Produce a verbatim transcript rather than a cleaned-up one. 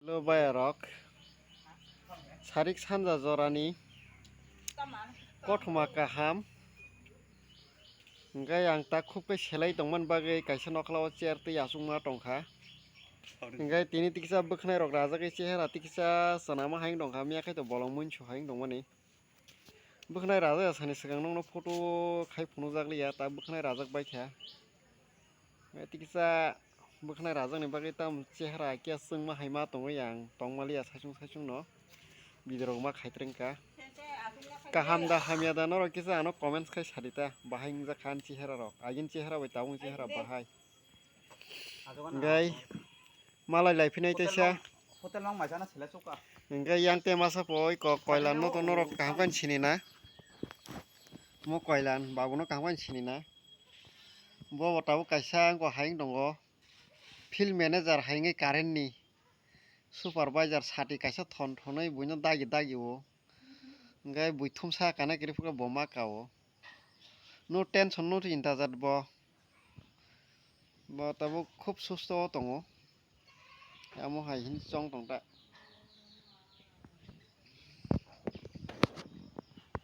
Hello bayarok, sarik sanja jorani kothoma kaham. Hingke ang ta khub khe selai tongmani bagwi kaisa nokla o chair twi achukma tongkha. Hingke tini tiksa bwkhwnai rok rajagwi chehera tiksa chwnama hai wng tongkha, miya khe to bolong munsu hai wng tongmani. Bwkhwnai rajak ya sani swkang nokno photo khai phunukjak liya, ta bwkhwnai rajak bai kha. Tikisa bwkhwnai rajak ni bagwi tam chehra khe chwngma hai ma tongwi ang tongma liya saichung saichung no video rok ma khai trengkha. Kaham da hamya da norok kisa ano comments khai sadi ta, bahai wngjak kha ani chehra rok, agini chehra bai tabukni chehra bahai. Hingke malai lai phinai teisa. Hotel mang mai jana sila chuka. Hingke yang te masa poi ko koilan no to norok kaham khe sini na. Mo koilan babu no kaham khe sini na. Bo bo tabuk kaisa wngkha hai wng tongo. Field manager hai wngwi current ni. Supervisor sati kaisa thon thonwi buino dagi dagi o. Hingke bui thumsa kana kiri phuru bo ma kao. No tension no chinta jat bo. Bo tabuk khub susto o tongo. Amo hai hin chong tong ta.